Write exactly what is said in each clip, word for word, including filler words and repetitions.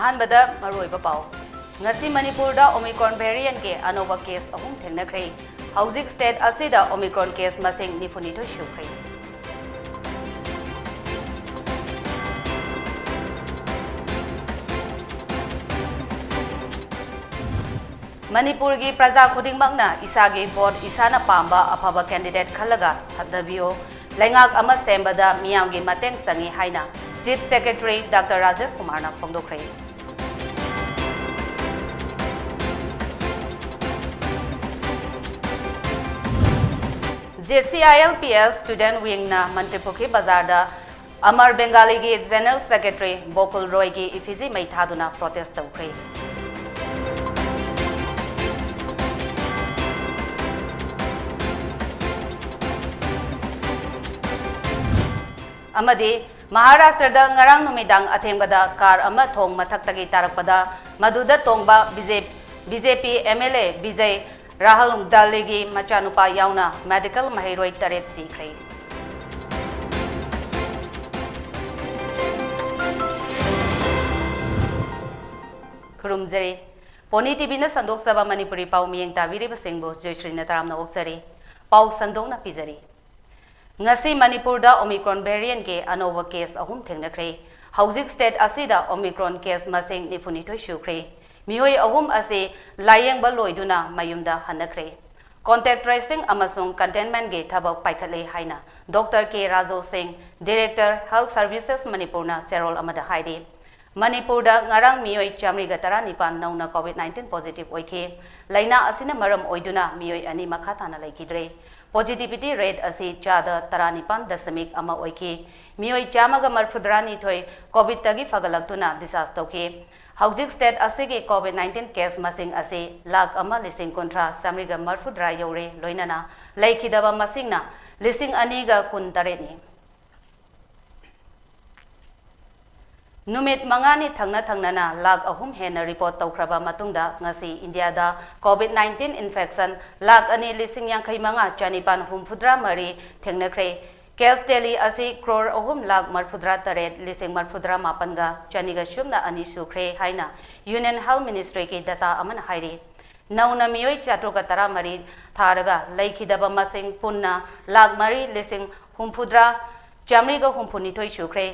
ꯑꯍꯥꯟꯕꯗ ꯃꯔꯨꯑꯣꯏꯕ ꯄꯥꯎ꯫ ꯉꯁꯤ ꯃꯅꯤꯄꯨꯔꯗ Omicron variant ꯀꯤ ꯑꯅꯧꯕ case ꯑꯍꯨꯝ ꯊꯦꯡꯅꯈ꯭ꯔꯦ꯫ ꯍꯧꯖꯤꯛ state ꯑꯁꯤꯗ Omicron case ꯃꯁꯤꯡ ꯅꯤꯐꯨꯅꯤꯊꯣꯏ ꯁꯨꯈ꯭ꯔꯦ꯫ ꯃꯅꯤꯄꯨꯔꯒꯤ ꯄ꯭ꯔꯖꯥ ꯈꯨꯗꯤꯡꯃꯛꯅ ꯏꯁꯥꯒꯤ vote ꯏꯁꯥꯅ ꯄꯥꯝꯕ ꯑꯐꯕ candidate ꯈꯜꯂꯒ ꯊꯥꯗꯕꯤꯌꯨ꯫ ꯂꯩꯉꯥꯛ ꯑꯃ ꯁꯦꯝꯕꯗ ꯃꯤꯌꯥꯝꯒꯤ ꯃꯇꯦꯡ ꯆꯪꯏ ꯍꯥꯏꯅ Chief Secretary Doctor ꯔꯥꯖꯦꯁ ꯀꯨꯃꯥꯔꯅ ꯐꯣꯡꯗꯣꯛꯈ꯭ꯔꯦ꯫ JCILPS Student Wing ꯅ ꯃꯟꯇ꯭ꯔꯤꯄꯨꯈ꯭ꯔꯤ ꯕꯖꯥꯔꯗ ꯑꯃꯔ ꯕꯦꯡꯒꯥꯂꯤꯒꯤ General Secretary ꯕꯣꯀꯨꯜ ꯔꯣꯏꯒꯤ effigy ꯃꯩ ꯊꯥꯗꯨꯅ protest ꯇꯧꯈ꯭ꯔꯦ꯫ ꯑꯃꯗꯤ ꯃꯍꯥꯔꯥꯁꯇ꯭ꯔꯗ ꯉꯔꯥꯡ ꯅꯨꯃꯤꯗꯥꯡ ꯑꯊꯦꯡꯕꯗ car ꯑꯃ ꯊꯣꯡ ꯃꯊꯛꯇꯒꯤ ꯇꯥꯔꯛꯄꯗ ꯃꯗꯨꯗ ꯇꯣꯡꯕ BJP, BJP MLA ꯕꯤꯖꯩ ꯔꯥꯍꯨꯜ ꯗꯥꯂꯤꯒꯤ ꯃꯆꯥꯅꯨꯄꯥ ꯌꯥꯎꯅ medical ꯃꯍꯩꯔꯣꯏ ꯇꯔꯦꯠ ꯁꯤꯈ꯭ꯔꯦ꯫ ꯈꯨꯔꯨꯝꯖꯔꯤ꯫ ꯄꯣꯅꯤ TVꯅ ꯁꯟꯗꯣꯛꯆꯕ ꯃꯅꯤꯄꯨꯔꯤ ꯄꯥꯎ ꯃꯤꯠꯌꯦꯡ ꯇꯥꯕꯤꯔꯤꯕꯁꯤꯡꯕꯨ ꯖꯣꯏꯁ꯭ꯔꯤꯅ ꯇꯔꯥꯝꯅ ꯑꯣꯛꯆꯔꯤ꯫ ꯄꯥꯎ ꯁꯟꯗꯣꯛꯅ ꯄꯤꯖꯔꯤ꯫ ꯉꯁꯤ ꯃꯅꯤꯄꯨꯔꯗ Omicron variant ꯀꯤ ꯑꯅꯧꯕ case ꯑꯍꯨꯝ ꯊꯦꯡꯅꯈ꯭ꯔꯦ꯫ ꯍꯧꯖꯤꯛ state ꯑꯁꯤꯗ Omicron case ꯃꯁꯤꯡ ꯅꯤꯐꯨꯅꯤꯊꯣꯏ ꯁꯨꯈ꯭ꯔꯦ꯫ ꯃꯤꯑꯣꯏ ꯑꯍꯨꯝ ꯑꯁꯤ ꯂꯥꯌꯦꯡꯕ ꯂꯣꯏꯗꯨꯅ ꯃꯌꯨꯝꯗ ꯍꯟꯅꯈ꯭ꯔꯦ꯫ Contact tracing ꯑꯃꯁꯨꯡ containment ꯀꯤ ꯊꯕꯛ ꯄꯥꯏꯈꯠꯂꯦ ꯍꯥꯏꯅ Doctor ꯀꯦ ꯔꯥꯖꯨ ꯁꯤꯡ, Director Health Services ꯃꯅꯤꯄꯨꯔꯅ ꯆꯦꯔꯣꯜ ꯑꯃꯗ ꯍꯥꯏꯔꯤ꯫ ꯃꯅꯤꯄꯨꯔꯗ ꯉꯔꯥꯡ ꯃꯤꯑꯣꯏ ꯆꯥꯃꯔꯤꯒ ꯇꯔꯥꯅꯤꯄꯥꯟ ꯅꯧꯅ COVID nineteen positive ꯑꯣꯏꯈꯤ꯫ ꯂꯥꯏꯅꯥ ꯑꯁꯤꯅ ꯃꯔꯝ ꯑꯣꯏꯗꯨꯅ ꯃꯤꯑꯣꯏ ꯑꯅꯤ ꯃꯈꯥ ꯇꯥꯅ ꯂꯩꯈꯤꯗ꯭ꯔꯦ꯫ Positivity rate ꯑꯁꯤ ꯆꯥꯗ ꯇꯔꯥꯅꯤꯄꯥꯟ ꯗꯁꯃꯤꯛ ꯑꯃ ꯑꯣꯏꯈꯤ꯫ ꯃꯤꯑꯣꯏ ꯆꯥꯝꯃꯒ ꯃꯔꯤꯐꯨꯇꯔꯥꯅꯤꯊꯣꯏ COVIDꯇꯒꯤ ꯐꯒꯠꯂꯛꯇꯨꯅ discharge ꯇꯧꯈꯤ꯫ ꯍꯧꯖꯤꯛ state ꯑꯁꯤꯒꯤ COVID nineteen case ꯃꯁꯤꯡ ꯑꯁꯤ ꯂꯥꯈ ꯑꯃ ꯂꯤꯁꯤꯡ ꯀꯨꯟꯊ꯭ꯔꯥ ꯆꯥꯃꯔꯤꯒ ꯃꯔꯤꯐꯨꯇꯔꯥ ꯌꯧꯔꯦ, ꯂꯣꯏꯅꯅ ꯂꯩꯈꯤꯗꯕ ꯃꯁꯤꯡꯅ ꯂꯤꯁꯤꯡ ꯑꯅꯤꯒ ꯀꯨꯟꯇꯔꯦꯠꯅꯤ꯫ ꯅꯨꯃꯤꯠ ꯃꯉꯥꯅꯤ ꯊꯪꯅ ꯊꯪꯅꯅ ꯂꯥꯈ ꯑꯍꯨꯝ ꯍꯦꯟꯅ report ꯇꯧꯈ꯭ꯔꯕ ꯃꯇꯨꯡꯗ, ꯉꯁꯤ ꯏꯟꯗꯤꯌꯥꯗ COVID nineteen infection ꯂꯥꯈ ꯑꯅꯤ ꯂꯤꯁꯤꯡ ꯌꯥꯡꯈꯩ ꯃꯉꯥ ꯆꯅꯤꯄꯥꯟ ꯍꯨꯝꯐꯨꯇꯔꯥ ꯃꯔꯤ ꯊꯦꯡꯅꯈ꯭ꯔꯦ꯫ Case tally ꯑꯁꯤ ꯀ꯭ꯔꯣꯔ ꯑꯍꯨꯝ ꯂꯥꯈ ꯃꯔꯐꯨꯇꯔꯥ ꯇꯔꯦꯠ ꯂꯤꯁꯤꯡ ꯃꯔꯐꯨꯇꯔꯥ ꯃꯥꯄꯟꯒ ꯆꯅꯤꯒ ꯁꯨꯞꯅ ꯑꯅꯤ ꯁꯨꯈ꯭ꯔꯦ ꯍꯥꯏꯅ Union Health Ministryꯒꯤ data ꯑꯃꯅ ꯍꯥꯏꯔꯤ꯫ ꯅꯧꯅ ꯃꯤꯑꯣꯏ ꯆꯥꯇ꯭ꯔꯨꯛꯀ ꯇꯔꯥꯃꯔꯤ ꯊꯥꯔꯒ ꯂꯩꯈꯤꯗꯕ ꯃꯁꯤꯡ ꯄꯨꯟꯅ ꯂꯥꯈ ꯃꯔꯤ ꯂꯤꯁꯤꯡ ꯍꯨꯝꯐꯨꯇꯔꯥ ꯆꯥꯃꯔꯤꯒ ꯍꯨꯝꯐꯨꯅꯤꯊꯣꯏ ꯁꯨꯈ꯭ꯔꯦ꯫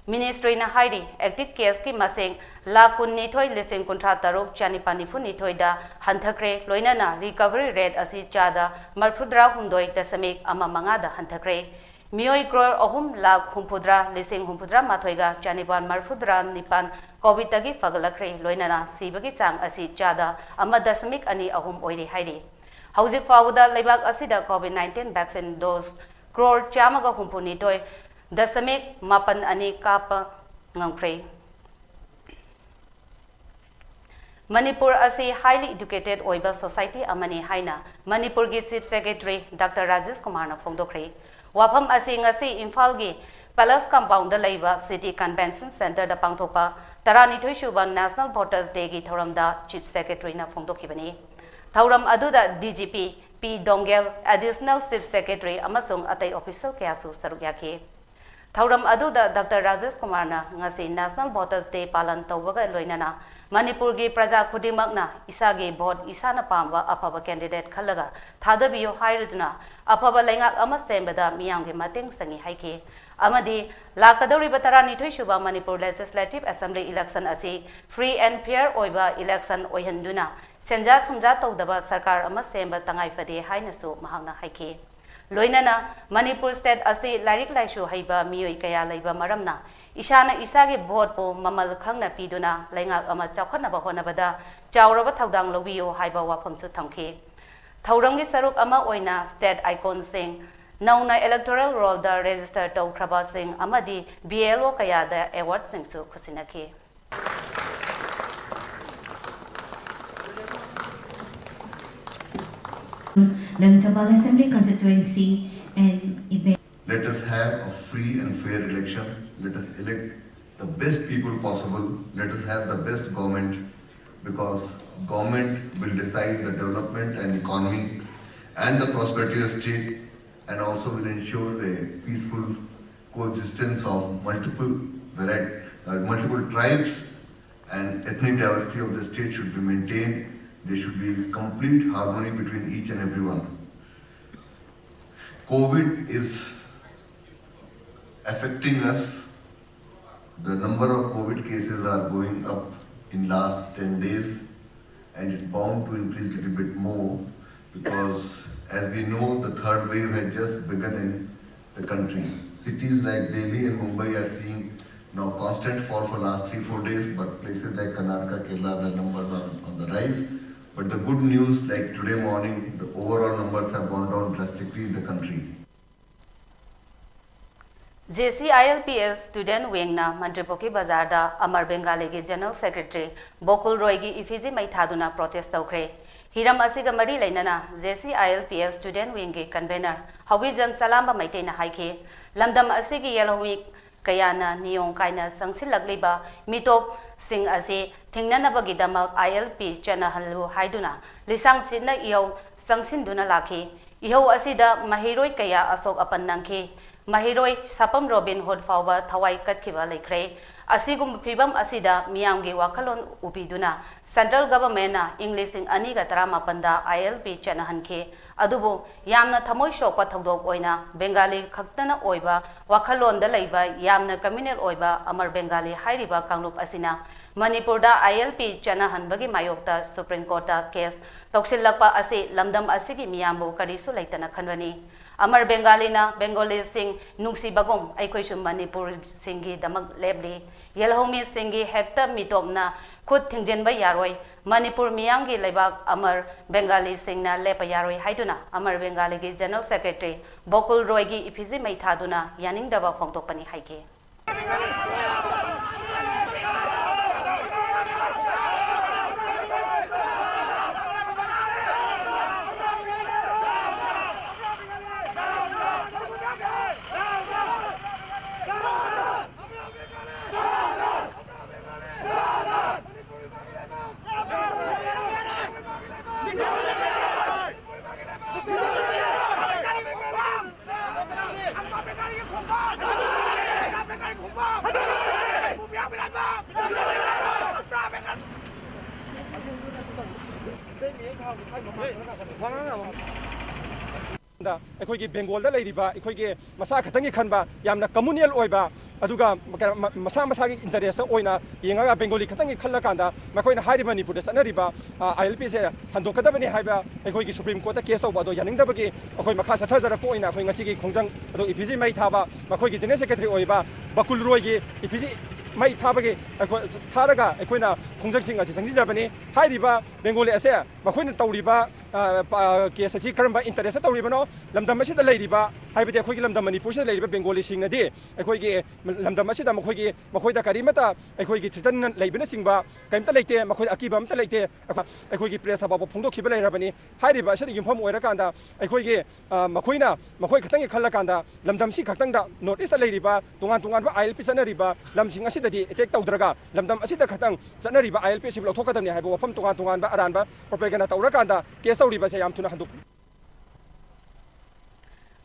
Ministryꯅ ꯍꯥꯏꯔꯤ, active caseꯀꯤ ꯃꯁꯤꯡ ꯂꯥꯈ ꯀꯨꯟꯅꯤꯊꯣꯏ ꯂꯤꯁꯤꯡ ꯀꯨꯟꯊ꯭ꯔꯥ ꯇꯔꯨꯛ ꯆꯅꯤꯄꯥꯟ ꯅꯤꯐꯨ ꯅꯤꯊꯣꯏꯗ ꯍꯟꯊꯈ꯭ꯔꯦ, ꯂꯣꯏꯅꯅ recovery rate ꯑꯁꯤ ꯆꯥꯗ ꯃꯔꯐꯨꯇꯔꯥ ꯍꯨꯝꯗꯣꯏ ꯗꯁꯃꯤꯛ ꯑꯃ ꯃꯉꯥꯗ ꯍꯟꯊꯈ꯭ꯔꯦ꯫ ꯃꯤꯑꯣꯏ ꯀ꯭ꯔꯣꯔ ꯑꯍꯨꯝ ꯂꯥꯈ ꯍꯨꯝꯐꯨꯇꯔꯥ ꯂꯤꯁꯤꯡ ꯍꯨꯝꯐꯨꯇꯔꯥ ꯃꯥꯊꯣꯏꯒ ꯆꯅꯤꯄꯥꯟ ꯃꯔꯐꯨꯇꯔꯥ ꯅꯤꯄꯥꯟ COVIDꯇꯒꯤ ꯐꯒꯠꯂꯛꯈ꯭ꯔꯦ, ꯂꯣꯏꯅꯅ ꯁꯤꯕꯒꯤ ꯆꯥꯡ ꯑꯁꯤ ꯆꯥꯗ ꯑꯃ ꯗꯁꯃꯤꯛ ꯑꯅꯤ ꯑꯍꯨꯝ ꯑꯣꯏꯔꯦ ꯍꯥꯏꯔꯤ꯫ ꯍꯧꯖꯤꯛ ꯐꯥꯎꯕꯗ ꯂꯩꯕꯥꯛ ꯑꯁꯤꯗ COVID nineteen vaccine dose crore ꯆꯥꯝꯃꯒ ꯍꯨꯝꯐꯨꯅꯤꯊꯣꯏ ꯗꯁꯃꯤꯛ ꯃꯥꯄꯟ ꯑꯅꯤ ꯀꯥꯞꯄ ꯉꯝꯈ꯭ꯔꯦ꯫ ꯃꯅꯤꯄꯨꯔ ꯑꯁꯤ highly educated ꯑꯣꯏꯕ society ꯑꯃꯅꯤ ꯍꯥꯏꯅ ꯃꯅꯤꯄꯨꯔꯒꯤ Chief Secretary Doctor ꯔꯥꯖꯦꯁ ꯀꯨꯃꯥꯔꯅ ꯐꯣꯡꯗꯣꯛꯈ꯭ꯔꯦ꯫ ꯋꯥꯐꯝ ꯑꯁꯤ ꯉꯁꯤ ꯏꯝꯐꯥꯜꯒꯤ Palace Compoundꯗ ꯂꯩꯕ City Convention Centreꯗ ꯄꯥꯡꯊꯣꯛꯄ ꯇꯔꯥꯅꯤꯊꯣꯏ ꯁꯨꯕ National Voters Dayꯒꯤ ꯊꯧꯔꯝꯗ Chief Secretaryꯅ ꯐꯣꯡꯗꯣꯛꯈꯤꯕꯅꯤ꯫ ꯊꯧꯔꯝ ꯑꯗꯨꯗ DGP ꯄꯤ ꯗꯣꯡꯒꯦꯜ, Additional Chief Secretary ꯑꯃꯁꯨꯡ ꯑꯇꯩ official ꯀꯌꯥꯁꯨ ꯁꯔꯨꯛ ꯌꯥꯈꯤ꯫ ꯊꯧꯔꯝ ꯑꯗꯨꯗ Doctor ꯔꯥꯖꯦꯁ ꯀꯨꯃꯥꯔꯅ ꯉꯁꯤ National Voters Day ꯄꯥꯂꯟ ꯇꯧꯕꯒ ꯂꯣꯏꯅꯅ ꯃꯅꯤꯄꯨꯔꯒꯤ ꯄ꯭ꯔꯖꯥ ꯈꯨꯗꯤꯡꯃꯛꯅ ꯏꯁꯥꯒꯤ vote ꯏꯁꯥꯅ ꯄꯥꯝꯕ ꯑꯐꯕ candidate ꯈꯜꯂꯒ ꯊꯥꯗꯕꯤꯌꯨ ꯍꯥꯏꯔꯗꯨꯅ ꯑꯐꯕ ꯂꯩꯉꯥꯛ ꯑꯃ ꯁꯦꯝꯕꯗ ꯃꯤꯌꯥꯝꯒꯤ ꯃꯇꯦꯡ ꯆꯪꯏ ꯍꯥꯏꯈꯤ꯫ ꯑꯃꯗꯤ ꯂꯥꯛꯀꯗꯧꯔꯤꯕ ꯇꯔꯥꯅꯤꯊꯣꯏ ꯁꯨꯕ ꯃꯅꯤꯄꯨꯔ Legislative Assembly election ꯑꯁꯤ free and fair ꯑꯣꯏꯕ election ꯑꯣꯏꯍꯟꯗꯨꯅ ꯁꯦꯟꯖꯥ ꯊꯨꯝꯖꯥ ꯇꯧꯗꯕ ꯁꯔꯀꯥꯔ ꯑꯃ ꯁꯦꯝꯕ ꯇꯉꯥꯏ ꯐꯗꯦ ꯍꯥꯏꯅꯁꯨ ꯃꯍꯥꯛꯅ ꯍꯥꯏꯈꯤ꯫ ꯂꯣꯏꯅꯅ ꯃꯅꯤꯄꯨꯔ state ꯑꯁꯤ ꯂꯥꯏꯔꯤꯛ ꯂꯥꯏꯁꯨ ꯍꯩꯕ ꯃꯤꯑꯣꯏ ꯀꯌꯥ ꯂꯩꯕ ꯃꯔꯝꯅ ꯏꯁꯥꯅ ꯏꯁꯥꯒꯤ voteꯄꯨ ꯃꯃꯜ ꯈꯪꯅ ꯄꯤꯗꯨꯅ ꯂꯩꯉꯥꯛ ꯑꯃ ꯆꯥꯎꯈꯠꯅꯕ ꯍꯣꯠꯅꯕꯗ ꯆꯥꯎꯔꯕ ꯊꯧꯗꯥꯡ ꯂꯧꯕꯤꯌꯨ ꯍꯥꯏꯕ ꯋꯥꯐꯝꯁꯨ ꯊꯝꯈꯤ꯫ ꯊꯧꯔꯝꯒꯤ ꯁꯔꯨꯛ ꯑꯃ ꯑꯣꯏꯅ state iconꯁꯤꯡ, ꯅꯧꯅ electoral rollꯗ register ꯇꯧꯈ꯭ꯔꯕꯁꯤꯡ ꯑꯃꯗꯤ BLO ꯀꯌꯥꯗ awardꯁꯤꯡꯁꯨ ꯈꯨꯠꯁꯤꯟꯅꯈꯤ꯫ Langthabal Assembly Constituency and event. Let us have a free and fair election. Let us elect the best people possible. Let us have the best government, because government will decide the development and economy and the prosperity of state. and also will ensure a peaceful coexistence of multiple variety, uh, multiple tribes and ethnic diversity of the state should be maintained. There should be complete harmony between each and everyone. COVID is affecting us. The number of COVID cases are going up in last ten days, and it's bound to increase little bit more because, as we know, the third wave had just begun in the country. Cities like Delhi and Mumbai are seeing now constant fall for last three, four days, but places like Karnataka, Kerala, the numbers are on the rise. But the good news, like today morning, the overall numbers have gone down drastically in the country. JCILPS Student Wingꯅ Mantripukhri ꯕꯖꯥꯔꯗ ꯑꯃꯔ ꯕꯦꯡꯒꯥꯂꯤꯒꯤ General Secretary ꯕꯣꯀꯨꯜ ꯔꯣꯏꯒꯤ effigy ꯃꯩ ꯊꯥꯗꯨꯅ protest ꯇꯧꯈ꯭ꯔꯦ꯫ ꯍꯤꯔꯝ ꯑꯁꯤꯒ ꯃꯔꯤ ꯂꯩꯅꯅ JCILPS Student Wingꯒꯤ convener ꯍꯋꯤꯖꯝ ꯆꯂꯥꯝꯕ ꯃꯩꯇꯩꯅ ꯍꯥꯏꯈꯤ, ꯂꯝꯗꯝ ꯑꯁꯤꯒꯤ ꯌꯦꯜꯍꯧꯃꯤ ꯀꯌꯥꯅ ꯅꯤꯌꯣꯝ ꯀꯥꯏꯅ ꯆꯪꯁꯤꯜꯂꯛꯂꯤꯕ ꯃꯤꯇꯣꯞꯁꯤꯡ ꯑꯁꯤ ꯊꯤꯡꯅꯅꯕꯒꯤꯗꯃꯛ ILP ꯆꯠꯅꯍꯜꯂꯨ ꯍꯥꯏꯗꯨꯅ ꯂꯤꯁꯥꯡ ꯁꯤꯠꯅ ꯏꯍꯧ ꯆꯪꯁꯤꯟꯗꯨꯅ ꯂꯥꯛꯈꯤ꯫ ꯏꯍꯧ ꯑꯁꯤꯗ ꯃꯍꯩꯔꯣꯏ ꯀꯌꯥ ꯑꯁꯣꯛ ꯑꯄꯟ ꯅꯪꯈꯤ꯫ ꯃꯍꯩꯔꯣꯏ ꯁꯥꯄꯝ ꯔꯣꯕꯤꯟ ꯍꯨꯗ ꯐꯥꯎꯕ ꯊꯋꯥꯏ ꯀꯠꯈꯤꯕ ꯂꯩꯈ꯭ꯔꯦ꯫ ꯑꯁꯤꯒꯨꯝꯕ ꯐꯤꯚꯝ ꯑꯁꯤꯗ ꯃꯤꯌꯥꯝꯒꯤ ꯋꯥꯈꯜꯂꯣꯟ ꯎꯕꯤꯗꯨꯅ Central Governmentꯅ ꯏꯪ ꯂꯤꯁꯤꯡ ꯑꯅꯤꯒ ꯇꯔꯥꯃꯥꯄꯟꯗ ILP ꯆꯠꯅꯍꯟꯈꯤ꯫ ꯑꯗꯨꯕꯨ ꯌꯥꯝꯅ ꯊꯃꯣꯏ ꯁꯣꯛꯄ ꯊꯧꯗꯣꯛ ꯑꯣꯏꯅ ꯕꯦꯡꯒꯥꯂꯤ ꯈꯛꯇꯅ ꯑꯣꯏꯕ ꯋꯥꯈꯜꯂꯣꯟꯗ ꯂꯩꯕ ꯌꯥꯝꯅ communal ꯑꯣꯏꯕ ꯑꯃꯔ ꯕꯦꯡꯒꯥꯂꯤ ꯍꯥꯏꯔꯤꯕ ꯀꯥꯡꯂꯨꯞ ꯑꯁꯤꯅ ꯃꯅꯤꯄꯨꯔꯗ ILP ꯆꯠꯅꯍꯟꯕꯒꯤ ꯃꯥꯌꯣꯛꯇ Supreme Courtꯇ case ꯇꯧꯁꯤꯜꯂꯛꯄ ꯑꯁꯤ ꯂꯝꯗꯝ ꯑꯁꯤꯒꯤ ꯃꯤꯌꯥꯝꯕꯨ ꯀꯔꯤꯁꯨ ꯂꯩꯇꯅ ꯈꯟꯕꯅꯤ꯫ ꯑꯃꯔ ꯕꯦꯡꯒꯥꯂꯤꯅ ꯕꯦꯡꯒꯣꯂꯤꯁꯤꯡ ꯅꯨꯡꯁꯤꯕꯒꯨꯝ ꯑꯩꯈꯣꯏꯁꯨ ꯃꯅꯤꯄꯨꯔꯁꯤꯡꯒꯤꯗꯃꯛ ꯂꯦꯞꯂꯤ꯫ ꯌꯦꯜꯍꯧꯃꯤꯁꯤꯡꯒꯤ ꯍꯦꯛꯇ ꯃꯤꯇꯣꯞꯅ ꯈꯨꯠ ꯊꯤꯡꯖꯤꯟꯕ ꯌꯥꯔꯣꯏ꯫ ꯃꯅꯤꯄꯨꯔ ꯃꯤꯌꯥꯝꯒꯤ ꯂꯩꯕꯥꯛ ꯑꯃꯔ ꯕꯦꯡꯒꯥꯂꯤꯁꯤꯡꯅ ꯂꯦꯞꯄ ꯌꯥꯔꯣꯏ ꯍꯥꯏꯗꯨꯅ ꯑꯃꯔ ꯕꯦꯡꯒꯥꯂꯤꯒꯤ General Secretary ꯕꯣꯀꯨꯜ ꯔꯣꯏꯒꯤ effigy ꯃꯩ ꯊꯥꯗꯨꯅ ꯌꯥꯅꯤꯡꯗꯕ ꯐꯣꯡꯗꯣꯛꯄꯅꯤ ꯍꯥꯏꯈꯤ꯫ ꯗ ꯑꯩꯈꯣꯏꯒꯤ ꯕꯦꯡꯒꯣꯜꯗ ꯂꯩꯔꯤꯕ ꯑꯩꯈꯣꯏꯒꯤ ꯃꯁꯥ ꯈꯛꯇꯪꯒꯤ ꯈꯟꯕ, ꯌꯥꯝꯅ ꯀꯝꯃꯨꯅꯦꯜ ꯑꯣꯏꯕ, ꯑꯗꯨꯒ ꯀꯩꯅꯣ, ꯃ-, ꯃꯁꯥ ꯃꯁꯥꯒꯤ ꯏꯟꯇꯔꯦꯁꯇ ꯑꯣꯏꯅ ꯌꯦꯡꯉꯒ ꯕꯦꯡꯒꯣꯂꯤ ꯈꯛꯇꯪꯒꯤ ꯈꯜꯂꯀꯥꯟꯗ ꯃꯈꯣꯏꯅ ꯍꯥꯏꯔꯤꯕ ꯃꯅꯤꯄꯨꯔꯗ ꯆꯠꯅꯔꯤꯕ, ꯑ, ꯑꯥꯏ ꯑꯦꯜ ꯄꯤꯁꯦ ꯍꯟꯗꯣꯛꯀꯗꯕꯅꯤ ꯍꯥꯏꯕ ꯑꯩꯈꯣꯏꯒꯤ ꯁꯨꯄ꯭ꯔꯤꯝ ꯀꯣꯔꯠꯇ ꯀꯦꯁ ꯇꯧꯕ ꯑꯗꯣ ꯌꯥꯅꯤꯡꯗꯕꯒꯤ ꯑꯩꯈꯣꯏ ꯃꯈꯥ ꯆꯠꯊꯖꯔꯛꯄ ꯑꯣꯏꯅ ꯑꯩꯈꯣꯏ ꯉꯁꯤꯒꯤ ꯈꯣꯡꯖꯪ ꯑꯗꯣ ꯏꯐꯤꯖꯤ ꯃꯩ ꯊꯥꯕ, ꯃꯈꯣꯏꯒꯤ ꯖꯦꯅꯔꯦꯜ ꯁꯦꯀ꯭ꯔꯦꯇꯔꯤ ꯑꯣꯏꯔꯤꯕ ꯕꯀꯨꯜ ꯔꯣꯏꯒꯤ ꯏꯐꯤꯖꯤ ꯃꯩ ꯊꯥꯕꯒꯤ ꯑꯩꯈꯣꯏ ꯊꯥꯔꯒ ꯑꯩꯈꯣꯏꯅ ꯈꯣꯡꯖꯪꯁꯤꯡ ꯑꯁꯤ ꯆꯪꯁꯤꯟꯖꯕꯅꯤ꯫ ꯍꯥꯏꯔꯤꯕ ꯕꯦꯡꯒꯣꯂꯤ ꯑꯁꯦ ꯃꯈꯣꯏꯅ ꯇꯧꯔꯤꯕ, ꯑ, ꯄ-, ꯀꯦꯁ ꯑꯁꯤ ꯀꯔꯝꯕ ꯏꯟꯇꯔꯦꯁꯇ ꯇꯧꯔꯤꯕꯅꯣ? ꯂꯝꯗꯝ ꯑꯁꯤꯗ ꯂꯩꯔꯤꯕ, ꯍꯥꯏꯕꯗꯤ ꯑꯩꯈꯣꯏꯒꯤ ꯂꯝꯗꯝ ꯃꯅꯤꯄꯨꯔꯁꯤꯗ ꯂꯩꯔꯤꯕ ꯕꯦꯡꯒꯣꯂꯤꯁꯤꯡꯅꯗꯤ ꯑꯩꯈꯣꯏꯒꯤ ꯂꯝꯗꯝ ꯑꯁꯤꯗ ꯃꯈꯣꯏꯒꯤ, ꯃꯈꯣꯏꯗ ꯀꯔꯤꯃꯠꯇ ꯑꯩꯈꯣꯏꯒꯤ ꯊ꯭ꯔꯤꯇꯟ ꯂꯩꯕꯅꯆꯤꯡꯕ ꯀꯔꯤꯝꯇ ꯂꯩꯇꯦ, ꯃꯈꯣꯏꯗ ꯑꯀꯤꯕ ꯑꯃꯠꯇ ꯂꯩꯇꯦ꯫ ꯑꯩꯈꯣꯏꯒꯤ ꯄ꯭ꯔꯦꯁꯇ ꯐꯥꯎꯕ ꯐꯣꯡꯗꯣꯛꯈꯤꯕ ꯂꯩꯔꯕꯅꯤ꯫ ꯍꯥꯏꯔꯤꯕ ꯑꯁꯤꯅ ꯌꯨꯝꯐꯝ ꯑꯣꯏꯔꯀꯥꯟꯗ ꯑꯩꯈꯣꯏꯒꯤ, ꯑ, ꯃꯈꯣꯏꯅ, ꯃꯈꯣꯏ ꯈꯛꯇꯪꯒꯤ ꯈꯜꯂꯀꯥꯟꯗ ꯂꯝꯗꯝꯁꯤ ꯈꯛꯇꯪꯗ ꯅꯣꯔꯠ ꯏꯁꯇ ꯂꯩꯔꯤꯕ ꯇꯣꯉꯥꯟ ꯇꯣꯉꯥꯟꯕ ꯑꯥꯏ ꯑꯦꯜ ꯄꯤ ꯆꯠꯅꯔꯤꯕ ꯂꯝꯁꯤꯡ ꯑꯁꯤꯗꯗꯤ ꯑꯦꯇꯦꯛ ꯇꯧꯗ꯭ꯔꯒ ꯂꯝꯗꯝ ꯑꯁꯤꯗ ꯈꯛꯇꯪ ꯆꯠꯅꯔꯤꯕ ꯑꯥꯏ ꯑꯦꯜ ꯄꯤ ꯑꯁꯤꯕꯨ ꯂꯧꯊꯣꯛꯀꯗꯕꯅꯤ ꯍꯥꯏꯕ ꯋꯥꯐꯝ ꯇꯣꯉꯥꯟ ꯇꯣꯉꯥꯟꯕ ꯑꯔꯥꯟꯕ ꯄ꯭ꯔꯣꯄꯦꯒꯦꯟꯗꯥ ꯇꯧꯔꯀꯥꯟꯗ ꯀꯦꯁ ꯇꯧꯔꯤꯕꯁꯦ ꯌꯥꯝ ꯊꯨꯅ ꯍꯟꯗꯣꯛ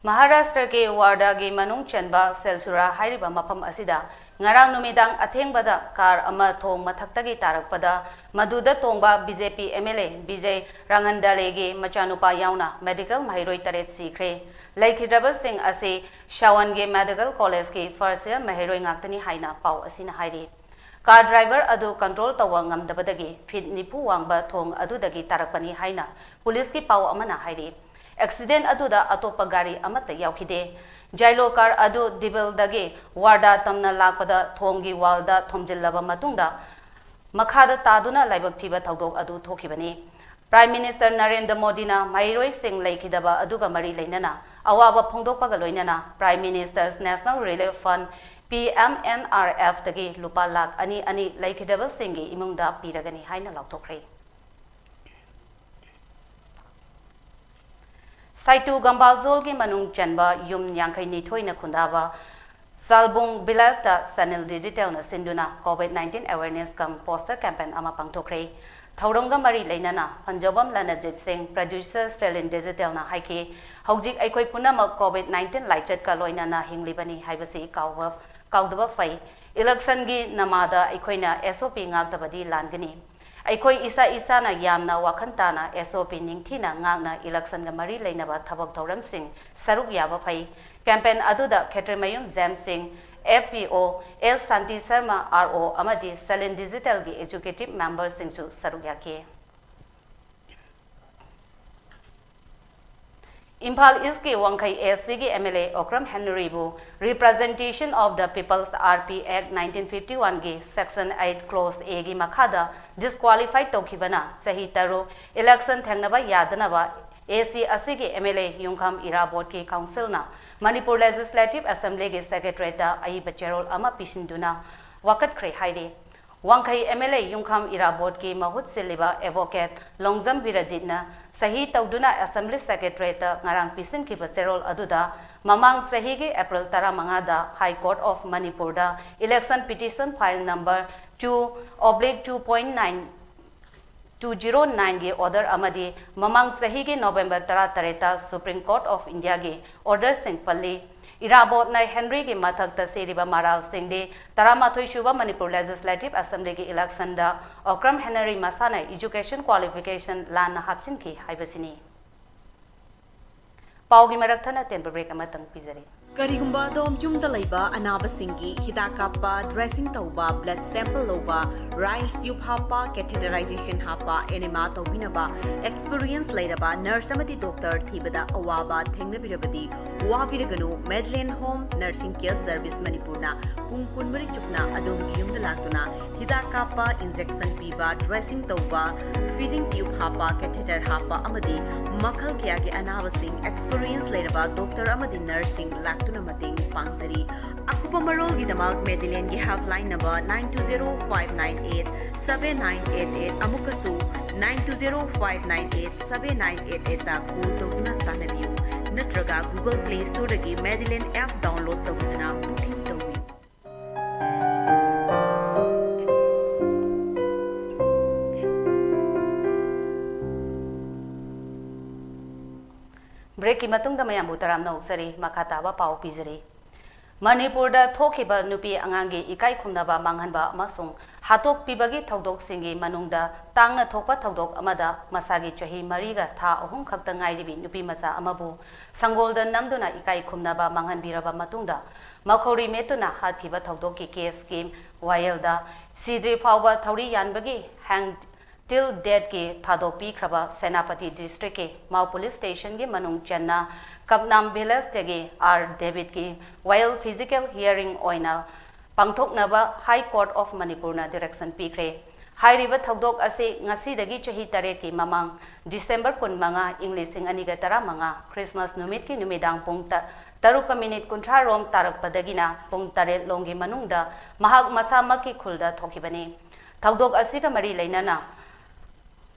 ꯃꯍꯥꯔꯥꯁꯇ꯭ꯔꯒꯤ ꯋꯥꯔꯗꯥꯒꯤ ꯃꯅꯨꯡ ꯆꯟꯕ ꯁꯦꯜꯁꯨꯔꯥ ꯍꯥꯏꯔꯤꯕ ꯃꯐꯝ ꯑꯁꯤꯗ ꯉꯔꯥꯡ ꯅꯨꯃꯤꯗꯥꯡ ꯑꯊꯦꯡꯕꯗ ꯀꯥꯔ ꯑꯃ ꯊꯣꯡ ꯃꯊꯛꯇꯒꯤ ꯇꯥꯔꯛꯄꯗ ꯃꯗꯨꯗ ꯇꯣꯡꯕ B J P M L A ꯕꯤꯖꯦ ꯔꯥꯉꯟꯗꯥꯂꯦꯒꯤ ꯃꯆꯥꯅꯨꯄꯥ ꯌꯥꯎꯅ ꯃꯦꯗꯤꯀꯦꯜ ꯃꯍꯩꯔꯣꯏ ꯇꯔꯦꯠ ꯁꯤꯈ꯭ꯔꯦ꯫ ꯂꯩꯈꯤꯗ꯭ꯔꯕꯁꯤꯡ ꯑꯁꯤ ꯁꯥꯋꯟꯒꯤ ꯃꯦꯗꯤꯀꯦꯜ ꯀꯣꯂꯦꯖꯀꯤ ꯐꯥꯔꯁ ꯏꯌꯔ ꯃꯍꯩꯔꯣꯏ ꯉꯥꯛꯇꯅꯤ ꯍꯥꯏꯅ ꯄꯥꯎ ꯑꯁꯤꯅ ꯍꯥꯏꯔꯤ꯫ ꯀꯥꯔ ꯗ꯭ꯔꯥꯏꯚꯔ ꯑꯗꯨ ꯀꯟꯇ꯭ꯔꯣꯜ ꯇꯧꯕ ꯉꯝꯗꯕꯗꯒꯤ ꯐꯤꯠ ꯅꯤꯐꯨ ꯋꯥꯡꯕ ꯊꯣꯡ ꯑꯗꯨꯗꯒꯤ ꯇꯥꯔꯛꯄꯅꯤ ꯍꯥꯏꯅ ꯄꯨꯂꯤꯁꯀꯤ ꯄꯥꯎ ꯑꯃꯅ ꯍꯥꯏꯔꯤ꯫ ꯑꯦꯛꯁꯤꯗꯦꯟ ꯑꯗꯨꯗ ꯑꯇꯣꯞꯄ ꯒꯥꯔꯤ ꯑꯃꯠꯇ ꯌꯥꯎꯈꯤꯗꯦ꯫ ꯖꯥꯏꯂꯣ ꯀꯥꯔ ꯑꯗꯨ ꯗꯤꯕꯤꯜꯗꯒꯤ ꯋꯥꯔꯗꯥ ꯇꯝꯅ ꯂꯥꯛꯄꯗ ꯊꯣꯡꯒꯤ ꯋꯥꯜꯗ ꯊꯣꯝꯖꯤꯜꯂꯕ ꯃꯇꯨꯡꯗ ꯃꯈꯥꯗ ꯇꯥꯗꯨꯅ ꯂꯥꯏꯕꯛ ꯊꯤꯕ ꯊꯧꯗꯣꯛ ꯑꯗꯨ ꯊꯣꯛꯈꯤꯕꯅꯤ꯫ ꯄ꯭ꯔꯥꯏꯝ ꯃꯤꯅꯤꯁꯇꯔ ꯅꯔꯦꯟꯗ꯭ꯔ ꯃꯣꯗꯤꯅ ꯃꯍꯩꯔꯣꯏꯁꯤꯡ ꯂꯩꯈꯤꯗꯕ ꯑꯗꯨꯒ ꯃꯔꯤ ꯂꯩꯅꯅ ꯑꯋꯥꯕ ꯐꯣꯡꯗꯣꯛꯄꯒ ꯂꯣꯏꯅꯅ prime ministers national relief fund, P M N R ꯑꯦꯐꯇꯒꯤ ꯂꯨꯄꯥ ꯂꯥꯈ ꯑꯅꯤ ꯑꯅꯤ ꯂꯩꯈꯤꯗꯕꯁꯤꯡꯒꯤ ꯏꯃꯨꯡꯗ ꯄꯤꯔꯒꯅꯤ ꯍꯥꯏꯅ ꯂꯥꯎꯊꯣꯛꯈ꯭ꯔꯦ꯫ ꯁꯥꯏꯇꯨ ꯒꯝꯕꯥꯜꯖꯣꯜꯒꯤ ꯃꯅꯨꯡ ꯆꯟꯕ ꯌꯨꯝ ꯌꯥꯡꯈꯩ ꯅꯤꯊꯣꯏꯅ ꯈꯨꯟꯗꯥꯕ ꯆꯥꯜꯕꯨꯡ ꯚꯤꯂꯦꯖꯇ ꯆꯦꯅꯦꯜ ꯗꯤꯖꯤꯇꯦꯜꯅ ꯁꯤꯟꯗꯨꯅ ꯀꯣꯚꯤꯗ ꯅꯥꯏꯟꯇꯤꯟ ꯑꯦꯋꯦꯔꯅꯦꯁ ꯀꯝ ꯄꯣꯁꯇꯔ ꯀꯦꯝꯄꯦꯟ ꯑꯃ ꯄꯥꯡꯊꯣꯛꯈ꯭ꯔꯦ꯫ ꯊꯧꯔꯝꯒ ꯃꯔꯤ ꯂꯩꯅꯅ ꯐꯟꯖꯧꯕꯝ ꯂꯅꯖꯤꯠ ꯁꯤꯡ, ꯄ꯭ꯔꯗ꯭ꯌꯨꯁꯔ ꯁꯦꯂꯤꯟ ꯗꯤꯖꯤꯇꯦꯜꯅ ꯍꯥꯏꯈꯤ, ꯍꯧꯖꯤꯛ ꯑꯩꯈꯣꯏ ꯄꯨꯝꯅꯃꯛ ꯀꯣꯚꯤꯗ ꯅꯥꯏꯟꯇꯤꯟ ꯂꯥꯏꯆꯠꯀ ꯂꯣꯏꯅꯅ ꯍꯤꯡꯂꯤꯕꯅꯤ ꯍꯥꯏꯕꯁꯤ ꯀꯥꯎꯕ, ꯀꯥꯎꯗꯕ ꯐꯩ꯫ ꯏꯂꯦꯛꯁꯟꯒꯤ ꯅꯃꯥꯗ ꯑꯩꯈꯣꯏꯅ ꯑꯦꯁ ꯑꯣ ꯄꯤ ꯉꯥꯛꯇꯕꯗꯤ ꯂꯥꯟꯒꯅꯤ꯫ ꯑꯩꯈꯣꯏ ꯏꯁꯥ ꯏꯁꯥꯅ ꯌꯥꯝꯅ ꯋꯥꯈꯜ ꯇꯥꯅ S O P ꯅꯤꯡꯊꯤꯅ ꯉꯥꯛꯅ election ꯒ ꯃꯔꯤ ꯂꯩꯅꯕ ꯊꯕꯛ ꯊꯧꯔꯝꯁꯤꯡ ꯁꯔꯨꯛ ꯌꯥꯕ ꯐꯩ꯫ Campaign ꯑꯗꯨꯗ ꯈꯦꯇ꯭ꯔꯤꯃꯌꯨꯝ ꯖꯦꯝꯁ ꯁꯤꯡ, F P O, L ꯁꯥꯟꯇꯤ ꯁꯔꯃ, R O, ꯑꯃꯗꯤ Salin Digital ꯒꯤ executive member ꯁꯤꯡꯁꯨ ꯁꯔꯨꯛ ꯌꯥꯈꯤ꯫ ꯏꯝꯐꯥꯜ ꯏꯁꯀꯤ ꯋꯥꯡꯈꯩ A C ꯒꯤ M L A Okram ꯍꯦꯅꯔꯤꯕꯨ Representation of the People's R P Act nineteen fifty one ꯒꯤ Section eight Clause A ꯒꯤ ꯃꯈꯥꯗ disqualify ꯇꯧꯈꯤꯕꯅ ꯆꯍꯤ ꯇꯔꯨꯛ election ꯊꯦꯡꯅꯕ ꯌꯥꯗꯅꯕ A C ꯑꯁꯤꯒꯤ M L A ꯌꯨꯝꯈꯝ ꯏꯔꯥꯕꯣꯠꯀꯤ council ꯅ Manipur Legislative Assembly ꯒꯤ Secretariat ꯇ ꯑꯏꯕ ꯆꯦꯔꯣꯜ ꯑꯃ ꯄꯤꯁꯤꯟꯗꯨꯅ ꯋꯥꯀꯠꯈ꯭ꯔꯦ ꯍꯥꯏꯔꯤ꯫ ꯋꯥꯡꯈꯩ M L A ꯌꯨꯝꯈꯝ ꯏꯔꯥꯕꯣꯠꯀꯤ ꯃꯍꯨꯠ ꯁꯤꯜꯂꯤꯕ Advocate ꯂꯣꯡꯖꯝ ꯕꯤꯔꯖꯤꯠꯅ ꯁꯍꯤ ꯇꯧꯗꯨꯅ Assembly Secretariat ꯇ ꯉꯔꯥꯡ ꯄꯤꯁꯤꯟꯈꯤꯕ ꯆꯦꯔꯣꯜ ꯑꯗꯨꯗ ꯃꯃꯥꯡ ꯆꯍꯤꯒꯤ April ꯇꯔꯥꯃꯉꯥꯗ High Court of Manipur the election petition file number two oblique two point nine two zero nine ꯒꯤ order ꯑꯃꯗꯤ ꯃꯃꯥꯡ ꯆꯍꯤꯒꯤ November ꯇꯔꯥꯇꯔꯦꯠꯇ Supreme Court of India ꯒꯤ order ꯁꯤꯡ ꯄꯜꯂꯤ꯫ ꯏꯔꯥꯕꯣꯠꯅ ꯍꯦꯅꯔꯤꯒꯤ ꯃꯊꯛꯇ ꯁꯤꯔꯤꯕ ꯃꯔꯥꯜꯁꯤꯡꯗꯤ ꯇꯔꯥꯃꯥꯊꯣꯏ ꯁꯨꯕ Manipur Legislative Assembly ꯒꯤ election ꯗ ꯑꯣꯀ꯭ꯔꯝ ꯍꯦꯅꯔꯤ ꯃꯁꯥꯅ education qualification ꯂꯥꯟꯅ ꯍꯥꯞꯆꯤꯟꯈꯤ ꯍꯥꯏꯕꯁꯤꯅꯤ꯫ ꯄꯥꯎꯒꯤ ꯃꯔꯛ ꯊꯠꯅ ꯑꯇꯦꯟꯕ break ꯑꯃꯇꯪ ꯄꯤꯖꯔꯤ꯫ ꯀꯔꯤꯒꯨꯝꯕ ꯑꯗꯣꯝ ꯌꯨꯝꯗ ꯂꯩꯕ ꯑꯅꯥꯕꯁꯤꯡꯒꯤ ꯍꯤꯗꯥꯛ ꯀꯥꯞꯄ, dressing ꯇꯧꯕ, blood sample ꯂꯧꯕ, rice tube ꯍꯥꯞꯄ, catheterization ꯍꯥꯞꯄ, enema ꯇꯧꯕꯤꯅꯕ experience ꯂꯩꯔꯕ nurse ꯑꯃꯗꯤ doctor ꯊꯤꯕꯗ ꯑꯋꯥꯕ ꯊꯦꯡꯅꯕꯤꯔꯕꯗꯤ ꯋꯥꯕꯤꯔꯒꯅꯨ꯫ Madeline Home Nursing Care Service ꯃꯅꯤꯄꯨꯔꯅ ꯄꯨꯡ ꯀꯨꯟꯃꯔꯤ ꯆꯨꯞꯅ ꯑꯗꯣꯝꯒꯤ ꯌꯨꯝꯗ ꯂꯥꯛꯇꯨꯅ ꯍꯤꯗꯥꯛ ꯀꯥꯞꯄ, injection ꯄꯤꯕ, dressing ꯇꯧꯕ, feeding tube ꯍꯥꯞꯄ, catheter ꯍꯥꯞꯄ ꯑꯃꯗꯤ ꯃꯈꯜ ꯀꯌꯥꯒꯤ ꯑꯅꯥꯕꯁꯤꯡ experience ꯂꯩꯔꯕ doctor ꯑꯃꯗꯤ nurse ꯁꯤꯡ ꯂꯥꯛꯇꯨꯅ ꯃꯇꯦꯡ ꯄꯥꯡꯖꯔꯤ꯫ ꯑꯀꯨꯞꯄ ꯃꯔꯣꯜꯒꯤꯗꯃꯛ Madeline ꯒꯤ helpline number nine two zero five nine eight seven nine eight eight, ꯑꯃꯨꯛꯀꯁꯨ nine two zero five nine eight seven nine eight eight ꯇ call ꯇꯧꯗꯨꯅ ꯇꯥꯟꯅꯕꯤꯌꯨ, ꯅꯠꯇ꯭ꯔꯒ Google Play Store ꯗꯒꯤ Madeline app download ꯇꯧꯗꯨꯅ booking ꯇꯧꯕꯤꯌꯨ꯫ Break ꯀꯤ ꯃꯇꯨꯡꯗ ꯃꯌꯥꯝꯕꯨ ꯇꯔꯥꯝꯅ ꯑꯣꯛꯆꯔꯤ꯫ ꯃꯈꯥ ꯇꯥꯕ ꯄꯥꯎ ꯄꯤꯖꯔꯤ꯫ ꯃꯅꯤꯄꯨꯔꯗ ꯊꯣꯛꯈꯤꯕ ꯅꯨꯄꯤ ꯑꯉꯥꯡꯒꯤ ꯏꯀꯥꯏ ꯈꯨꯝꯅꯕ ꯃꯥꯡꯍꯟꯕ ꯑꯃꯁꯨꯡ ꯍꯥꯠꯇꯣꯛꯄꯤꯕꯒꯤ ꯊꯧꯗꯣꯛꯁꯤꯡꯒꯤ ꯃꯅꯨꯡꯗ ꯇꯥꯡꯅ ꯊꯣꯛꯄ ꯊꯧꯗꯣꯛ ꯑꯃꯗ ꯃꯁꯥꯒꯤ ꯆꯍꯤ ꯃꯔꯤꯒ ꯊꯥ ꯑꯍꯨꯝ ꯈꯛꯇ ꯉꯥꯏꯔꯤꯕꯤ ꯅꯨꯄꯤ ꯃꯆꯥ ꯑꯃꯕꯨ ꯁꯪꯒꯣꯜꯗ ꯅꯝꯗꯨꯅ ꯏꯀꯥꯏ ꯈꯨꯝꯅꯕ ꯃꯥꯡꯍꯟꯕꯤꯔꯕ ꯃꯇꯨꯡꯗ ꯃꯈꯧꯔꯤ ꯃꯦꯠꯇꯨꯅ ꯍꯥꯠꯈꯤꯕ ꯊꯧꯗꯣꯛꯀꯤ ꯀꯦꯁꯀꯤ ꯋꯥꯌꯦꯜꯗ ꯁꯤꯗ꯭ꯔꯤ ꯐꯥꯎꯕ ꯊꯧꯔꯤ ꯌꯥꯟꯕꯒꯤ ꯍꯦꯡ ꯇꯤꯜ ꯗꯦꯠꯀꯤ ꯊꯥꯗꯣꯛꯄꯤꯈ꯭ꯔꯕ ꯁꯦꯅꯥꯄꯇꯤ ꯗꯤꯁꯇ꯭ꯔꯤꯛꯀꯤ ꯃꯥꯎ ꯄꯨꯂꯤꯁ ꯁ꯭ꯇꯦꯁꯟꯒꯤ ꯃꯅꯨꯡ ꯆꯟꯅ ꯀꯞꯅꯥꯝ ꯚꯤꯂꯦꯖꯇꯒꯤ ꯑꯥꯔ ꯗꯦꯕꯤꯠꯀꯤ ꯋꯥꯌꯦꯜ ꯐꯤꯖꯤꯀꯦꯜ ꯍꯤꯌꯥꯔꯤꯡ ꯑꯣꯏꯅ ꯄꯥꯡꯊꯣꯛꯅꯕ ꯍꯥꯏ ꯀꯣꯔꯠ ꯑꯣꯐ ꯃꯅꯤꯄꯨꯔꯅ ꯗꯤꯔꯦꯛꯁꯟ ꯄꯤꯈ꯭ꯔꯦ꯫ ꯍꯥꯏꯔꯤꯕ ꯊꯧꯗꯣꯛ ꯑꯁꯤ ꯉꯁꯤꯗꯒꯤ ꯆꯍꯤ ꯇꯔꯦꯠꯀꯤ ꯃꯃꯥꯡ ꯗꯤꯁꯦꯝꯕꯔ ꯀꯨꯟꯃꯉꯥ, ꯏꯪ ꯂꯤꯁꯤꯡ ꯑꯅꯤꯒ ꯇꯔꯥꯃꯉꯥ, ꯈ꯭ꯔꯤꯁꯃꯥꯁ ꯅꯨꯃꯤꯠꯀꯤ ꯅꯨꯃꯤꯗꯥꯡ ꯄꯨꯡ ꯇ-, ꯇꯔꯨꯛꯀ ꯃꯤꯅꯤꯠ ꯀꯨꯟꯊ꯭ꯔꯥ ꯔꯣꯝ ꯇꯥꯔꯛꯄꯗꯒꯤꯅ ꯄꯨꯡ ꯇꯔꯦꯠ ꯂꯣꯝꯒꯤ ꯃꯅꯨꯡꯗ ꯃꯍꯥꯛ ꯃꯁꯥꯃꯛꯀꯤ ꯈꯨꯜꯗ ꯊꯣꯛꯈꯤꯕꯅꯤ꯫ ꯊꯧꯗꯣꯛ ꯑꯁꯤꯒ ꯃꯔꯤ ꯂꯩꯅꯅ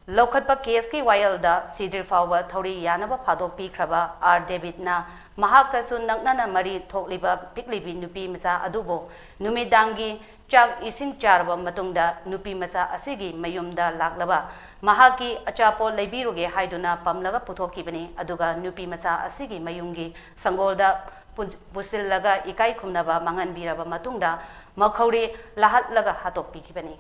ꯂꯧꯈꯠꯄ ꯀꯦꯁꯀꯤ ꯋꯥꯌꯦꯜꯗ ꯁꯤꯗ꯭ꯔꯤ ꯐꯥꯎꯕ ꯊꯧꯔꯤ ꯌꯥꯅꯕ ꯐꯥꯗꯣꯛꯄꯤꯈ꯭ꯔꯕ ꯑꯥꯔ ꯗꯦꯕꯤꯠꯅ ꯃꯍꯥꯛꯀꯁꯨ ꯅꯛꯅꯅ ꯃꯔꯤ ꯊꯣꯛꯂꯤꯕ ꯄꯤꯛꯂꯤꯕꯤ ꯅꯨꯄꯤ ꯃꯆꯥ ꯑꯗꯨꯕꯨ ꯅꯨꯃꯤꯗꯥꯡꯒꯤ ꯆꯥꯛ ꯏꯁꯤꯡ ꯆꯥꯔꯕ ꯃꯇꯨꯡꯗ ꯅꯨꯄꯤ ꯃꯆꯥ ꯑꯁꯤꯒꯤ ꯃꯌꯨꯝꯗ ꯂꯥꯛꯂꯕ ꯃꯍꯥꯛꯀꯤ ꯑꯆꯥꯄꯣꯠ ꯂꯩꯕꯤꯔꯨꯒꯦ ꯍꯥꯏꯗꯨꯅ ꯄꯝꯂꯒ ꯄꯨꯊꯣꯛꯈꯤꯕꯅꯤ꯫ ꯑꯗꯨꯒ ꯅꯨꯄꯤ ꯃꯆꯥ ꯑꯁꯤꯒꯤ ꯃꯌꯨꯝꯒꯤ ꯁꯪꯒꯣꯜꯗ ꯄꯨꯟ-, ꯄꯨꯁꯤꯜꯂꯒ ꯏꯀꯥꯏ ꯈꯨꯝꯅꯕ ꯃꯥꯡꯍꯟꯕꯤꯔꯕ ꯃꯇꯨꯡꯗ ꯃꯈꯧꯔꯤ ꯂꯥꯍꯠꯂꯒ ꯍꯥꯠꯇꯣꯛꯄꯤꯈꯤꯕꯅꯤ꯫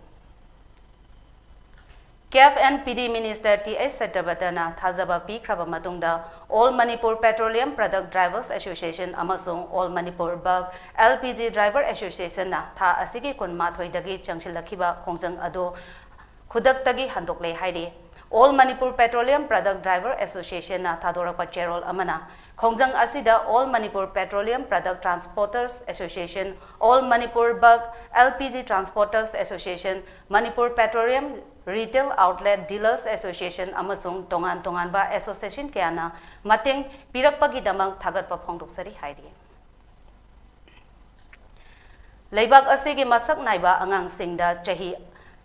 ꯀꯦꯞ ꯑꯦꯟ ꯄꯤ ꯗꯤ ꯃꯤꯅꯤꯁꯇꯔ ꯇꯤ ꯑꯩꯆ ꯁꯇ꯭ꯌꯕ꯭ꯔꯇꯅ ꯊꯥꯖꯕ ꯄꯤꯈ꯭ꯔꯕ ꯃꯇꯨꯡꯗ All Manipur Petroleum Product Drivers Association ꯑꯃꯁꯨꯡ All Manipur Bulk L P G Driver Associationꯅ ꯊꯥ ꯑꯁꯤꯒꯤ ꯀꯨꯟꯃꯥꯊꯣꯏꯗꯒꯤ ꯆꯪꯁꯤꯜꯂꯛꯈꯤꯕ ꯈꯣꯡꯖꯪ ꯑꯗꯨ ꯈꯨꯗꯛꯇꯒꯤ ꯍꯟꯗꯣꯛꯂꯦ ꯍꯥꯏꯔꯤ꯫ All Manipur Petroleum Product Driver Associationꯅ ꯊꯥꯗꯣꯔꯛꯄ ꯆꯦꯔꯣꯜ ꯑꯃꯅ ꯈꯣꯡꯖꯪ ꯑꯁꯤꯗ All Manipur Petroleum Product Transporters Association, All Manipur Bulk L P G Transporters Association, Manipur Petroleum Retail Outlet Dealers Association ꯑꯃꯁꯨꯡ ꯇꯣꯉꯥꯟ ꯇꯣꯉꯥꯟꯕ association ꯀꯌꯥꯅ ꯃꯇꯦꯡ ꯄꯤꯔꯛꯄꯒꯤꯗꯃꯛ ꯊꯥꯒꯠꯄ ꯐꯣꯡꯗꯣꯛꯆꯔꯤ ꯍꯥꯏꯔꯤ꯫ ꯂꯩꯕꯥꯛ ꯑꯁꯤꯒꯤ ꯃꯁꯛ ꯅꯥꯏꯕ ꯑꯉꯥꯡꯁꯤꯡꯗ ꯆꯍꯤ,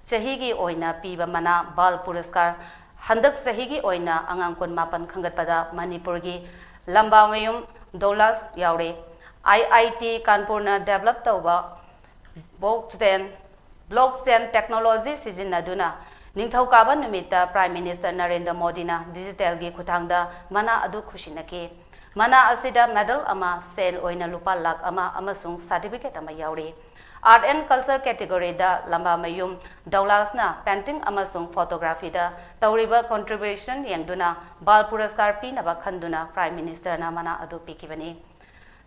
ꯆꯍꯤꯒꯤ ꯑꯣꯏꯅ ꯄꯤꯕ ꯃꯅꯥ ꯕꯥꯜ ꯄꯨꯔꯁꯀꯥꯔ ꯍꯟꯗꯛ ꯆꯍꯤꯒꯤ ꯑꯣꯏꯅ ꯑꯉꯥꯡ ꯀꯨꯟꯃꯥꯄꯟ ꯈꯟꯒꯠꯄꯗ ꯃꯅꯤꯄꯨꯔꯒꯤ ꯂꯝꯕꯥꯃꯌꯨꯝ ꯗꯣꯂꯥꯁ ꯌꯥꯎꯔꯤ꯫ ꯑꯥꯏ ꯑꯥꯏ ꯇꯤ ꯀꯥꯟꯄꯨꯔꯅ develop ꯇꯧꯕ blockchain, blockchain technology ꯁꯤꯖꯤꯟꯅꯗꯨꯅ ꯅꯤꯡꯊꯧꯀꯥꯕ ꯅꯨꯃꯤꯠꯇ Prime Minister ꯅꯔꯦꯟꯗ꯭ꯔ ꯃꯣꯗꯤꯅ digitalꯒꯤ ꯈꯨꯠꯊꯥꯡꯗ ꯃꯅꯥ ꯑꯗꯨ ꯈꯨꯠꯁꯤꯟꯅꯈꯤ꯫ ꯃꯅꯥ ꯑꯁꯤꯗ medal ꯑꯃ, ꯁꯦꯜ ꯑꯣꯏꯅ ꯂꯨꯄꯥ ꯂꯥꯈ ꯑꯃ ꯑꯃꯁꯨꯡ certificate ꯑꯃ ꯌꯥꯎꯔꯤ꯫ Art and Culture categoryꯗ ꯂꯝꯕꯥꯃꯌꯨꯝ ꯗꯧꯂꯥꯁꯅ painting ꯑꯃꯁꯨꯡ photographyꯗ ꯇꯧꯔꯤꯕ contribution ꯌꯦꯡꯗꯨꯅ ꯕꯥꯜ ꯄꯨꯔꯁꯀꯥꯔ ꯄꯤꯅꯕ ꯈꯟꯗꯨꯅ Prime Ministerꯅ ꯃꯅꯥ ꯑꯗꯨ ꯄꯤꯈꯤꯕꯅꯤ꯫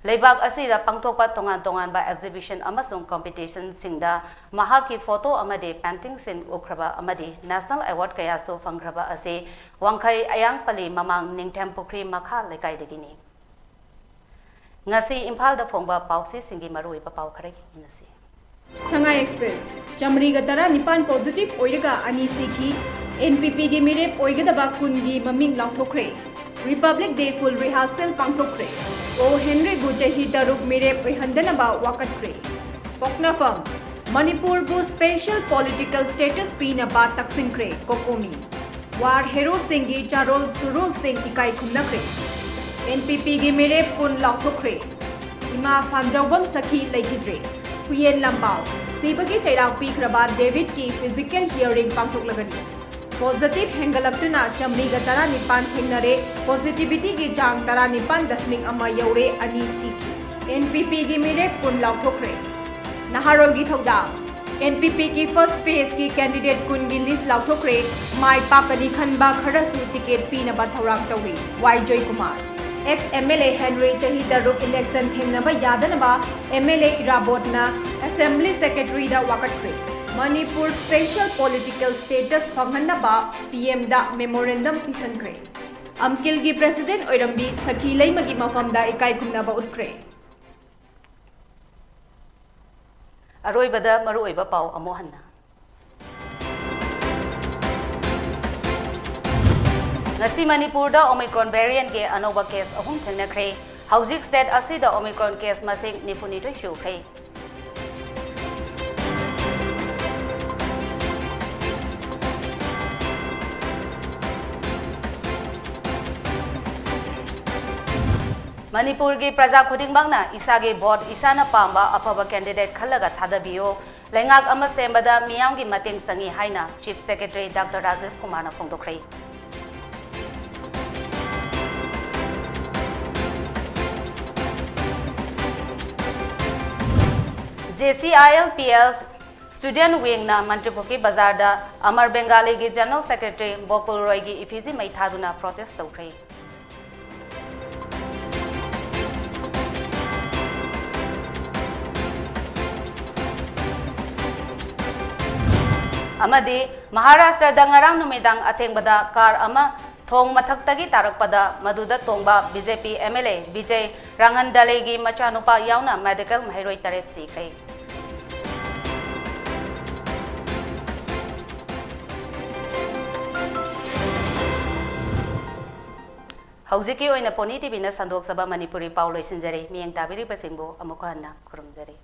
ꯂꯩꯕꯥꯛ ꯑꯁꯤꯗ ꯄꯥꯡꯊꯣꯛꯄ ꯇꯣꯉꯥꯟ ꯇꯣꯉꯥꯟꯕ exhibition ꯑꯃꯁꯨꯡ competitionꯁꯤꯡꯗ ꯃꯍꯥꯛꯀꯤ photo ꯑꯃꯗꯤ paintingꯁꯤꯡ ꯎꯠꯈ꯭ꯔꯕ ꯑꯃꯗꯤ national award ꯀꯌꯥꯁꯨ ꯐꯪꯈ꯭ꯔꯕ ꯑꯁꯤ ꯋꯥꯡꯈꯩ ꯑꯌꯥꯡꯄꯜꯂꯤ ꯃꯃꯥꯡ ꯅꯤꯡꯊꯦꯝ ꯄꯨꯈ꯭ꯔꯤ ꯃꯈꯥ ꯂꯩꯀꯥꯏꯗꯒꯤꯅꯤ꯫ ꯉꯁꯤ ꯏꯝꯐꯥꯜꯗ ꯐꯣꯡꯕ ꯄꯥꯎꯆꯦꯁꯤꯡꯒꯤ ꯃꯔꯨꯑꯣꯏꯕ ꯄꯥꯎ ꯈꯔ ꯌꯦꯡꯃꯤꯟꯅꯁꯤ꯫ ꯁꯉꯥꯏ ꯑꯦꯛꯁꯄ꯭ꯔꯦꯁ, ꯆꯥꯃꯔꯤꯒ ꯇꯔꯥꯅꯤꯄꯥꯟ positive ꯑꯣꯏꯔꯒ ꯑꯅꯤ ꯁꯤꯈꯤ꯫ ꯑꯦꯟ ꯄꯤ ꯄꯤꯒꯤ ꯃꯤꯔꯦꯞ ꯑꯣꯏꯒꯗꯕ ꯀꯨꯟꯒꯤ ꯃꯃꯤꯡ ꯂꯥꯎꯊꯣꯛꯈ꯭ꯔꯦ꯫ Republic Day full rehearsal ꯄꯥꯡꯊꯣꯛꯈ꯭ꯔꯦ꯫ ꯑꯣ ꯍꯦꯟꯔꯤꯕꯨ ꯆꯍꯤ ꯇꯔꯨꯛ ꯃꯤꯔꯦꯞ ꯑꯣꯏꯍꯟꯗꯅꯕ ꯋꯥꯀꯠꯈ꯭ꯔꯦ꯫ ꯄꯣꯛꯅꯐꯝ, ꯃꯅꯤꯄꯨꯔꯕꯨ special political status ꯄꯤꯅꯕ ꯇꯛꯁꯤꯟꯈ꯭ꯔꯦ꯫ ꯀꯣꯀꯣꯃꯤ꯫ War heroꯁꯤꯡꯒꯤ ꯆꯥꯔꯣꯜ ꯁꯨꯔꯣꯜꯁꯤꯡ ꯏꯀꯥꯏ ꯈꯨꯝꯅꯈ꯭ꯔꯦ꯫ ꯑꯦꯟ ꯄꯤ ꯄꯤꯒꯤ ꯃꯤꯔꯦꯞ ꯀꯨꯟ ꯂꯥꯎꯊꯣꯛꯈ꯭ꯔꯦ꯫ ꯏꯃꯥ ꯐꯥꯟꯖꯧꯕꯝ ꯁꯈꯤ ꯂꯩꯈꯤꯗ꯭ꯔꯦ꯫ ꯍꯨꯌꯦꯟ ꯂꯥꯟꯄꯥꯎ, ꯁꯤꯕꯒꯤ ꯆꯩꯔꯥꯛ ꯄꯤꯈ꯭ꯔꯕ ꯗꯦꯕꯤꯠꯀꯤ physical hearing ꯄꯥꯡꯊꯣꯛꯂꯒꯅꯤ꯫ Positive ꯍꯦꯟꯒꯠꯂꯛꯇꯨꯅ ꯆꯥꯃꯔꯤꯒ ꯇꯔꯥꯅꯤꯄꯥꯟ ꯊꯦꯡꯅꯔꯦ꯫ Positivityꯒꯤ ꯆꯥꯡ ꯇꯔꯥꯅꯤꯄꯥꯟ ꯗꯁꯃꯤꯛ ꯑꯃ ꯌꯧꯔꯦ, ꯑꯅꯤ ꯁꯤꯈꯤ꯫ ꯑꯦꯟ ꯄꯤ ꯄꯤꯒꯤ ꯃꯤꯔꯦꯞ ꯀꯨꯟ ꯂꯥꯎꯊꯣꯛꯈ꯭ꯔꯦ꯫ ꯅꯍꯥꯔꯣꯜꯒꯤ ꯊꯧꯗꯥꯡ, ꯑꯦꯟ ꯄꯤ ꯄꯤꯒꯤ first phaseꯀꯤ candidate ꯀꯨꯟꯒꯤ list ꯂꯥꯎꯊꯣꯛꯈ꯭ꯔꯦ꯫ ꯃꯥꯏ ꯄꯥꯛꯀꯅꯤ ꯈꯟꯕ ꯈꯔꯁꯨ ticket ꯄꯤꯅꯕ ꯊꯧꯔꯥꯡ ꯇꯧꯔꯤ꯫ ꯋꯥꯏ Joykumar. Ex M L A Henry ꯆꯍꯤ ꯇꯔꯨꯛ election ꯊꯦꯡꯅꯕ ꯌꯥꯗꯅꯕ M L A ꯏꯔꯥꯕꯣꯠꯅ Assembly Secretaryꯗ ꯋꯥꯀꯠꯈ꯭ꯔꯦ꯫ Manipur special political status ꯐꯪꯍꯟꯅꯕ P Mꯗ memorandum ꯄꯤꯁꯟꯈ꯭ꯔꯦ꯫ ꯑꯝꯀꯤꯜꯒꯤ president ꯑꯣꯏꯔꯝꯕꯤ ꯁꯈꯤ ꯂꯩꯃꯒꯤ ꯃꯐꯝꯗ ꯏꯀꯥꯏ ꯈꯨꯝꯅꯕ ꯎꯠꯈ꯭ꯔꯦ꯫ ꯑꯔꯣꯏꯕꯗ ꯃꯔꯨꯑꯣꯏꯕ ꯄꯥꯎ ꯑꯃꯨꯛ ꯍꯟꯅ꯫ ꯉꯁꯤ ꯃꯅꯤꯄꯨꯔꯗ Omicron variantꯀꯤ ꯑꯅꯧꯕ case ꯑꯍꯨꯝ ꯊꯦꯡꯅꯈ꯭ꯔꯦ꯫ ꯍꯧꯖꯤꯛ state ꯑꯁꯤꯗ Omicron case ꯃꯁꯤꯡ ꯅꯤꯐꯨꯅꯤꯊꯣꯏ ꯁꯨꯈ꯭ꯔꯦ꯫ ꯃꯅꯤꯄꯨꯔꯒꯤ ꯄ꯭ꯔꯖꯥ ꯈꯨꯗꯤꯡꯃꯛꯅ ꯏꯁꯥꯒꯤ vote ꯏꯁꯥꯅ ꯄꯥꯝꯕ ꯑꯐꯕ candidate ꯈꯜꯂꯒ ꯊꯥꯗꯕꯤꯌꯨ꯫ ꯂꯩꯉꯥꯛ ꯑꯃ ꯁꯦꯝꯕꯗ ꯃꯤꯌꯥꯝꯒꯤ ꯃꯇꯦꯡ ꯆꯪꯏ ꯍꯥꯏꯅ Chief Secretary Doctor ꯔꯥꯖꯦꯁ ꯀꯨꯃꯥꯔꯅ ꯐꯣꯡꯗꯣꯛꯈ꯭ꯔꯦ꯫ C I L P L student ꯋꯤꯡꯅ ꯃꯟꯇ꯭ꯔꯤꯄꯨꯈ꯭ꯔꯤ ꯕꯖꯥꯔꯗ ꯑꯃꯔ ꯕꯦꯡꯒꯥꯂꯤꯒꯤ ꯖꯦꯅꯔꯦꯜ ꯁꯦꯀ꯭ꯔꯦꯇꯔꯤ ꯕꯣꯀꯨꯜ ꯔꯣꯏꯒꯤ ꯏꯐꯤꯖꯤ ꯃꯩ ꯊꯥꯗꯨꯅ ꯄ꯭ꯔꯣꯇꯦꯁ꯭ꯠ ꯇꯧꯈ꯭ꯔꯦ꯫ ꯑꯃꯗꯤ ꯃꯍꯥꯔꯥꯁ꯭ꯇ꯭ꯔꯗ ꯉꯔꯥꯡ ꯅꯨꯃꯤꯗꯥꯡ ꯑꯊꯦꯡꯕꯗ ꯀꯥꯔ ꯑꯃ ꯊꯣꯡ ꯃꯊꯛꯇꯒꯤ ꯇꯥꯔꯛꯄꯗ ꯃꯗꯨꯗ ꯇꯣꯡꯕ B J P M L A ꯕꯤꯖꯦ ꯔꯥꯡꯍꯟꯗꯂꯦꯒꯤ ꯃꯆꯥꯅꯨꯄꯥ ꯌꯥꯎꯅ ꯃꯦꯗꯤꯀꯦꯜ ꯃꯍꯩꯔꯣꯏ ꯇꯔꯦꯠ ꯁꯤꯈ꯭ꯔꯦ꯫ ꯍꯧꯖꯤꯛꯀꯤ ꯑꯣꯏꯅ ꯄꯣꯅꯤ ꯇꯤ ꯚꯤꯅ ꯁꯟꯗꯣꯛꯆꯕ ꯃꯅꯤꯄꯨꯔꯤ ꯄꯥꯎ ꯂꯣꯏꯁꯤꯟꯖꯔꯦ꯫ ꯃꯤꯠꯌꯦꯡ ꯇꯥꯕꯤꯔꯤꯕꯁꯤꯡꯕꯨ ꯑꯃꯨꯛ ꯍꯟꯅ ꯈꯨꯔꯨꯝꯖꯔꯤ꯫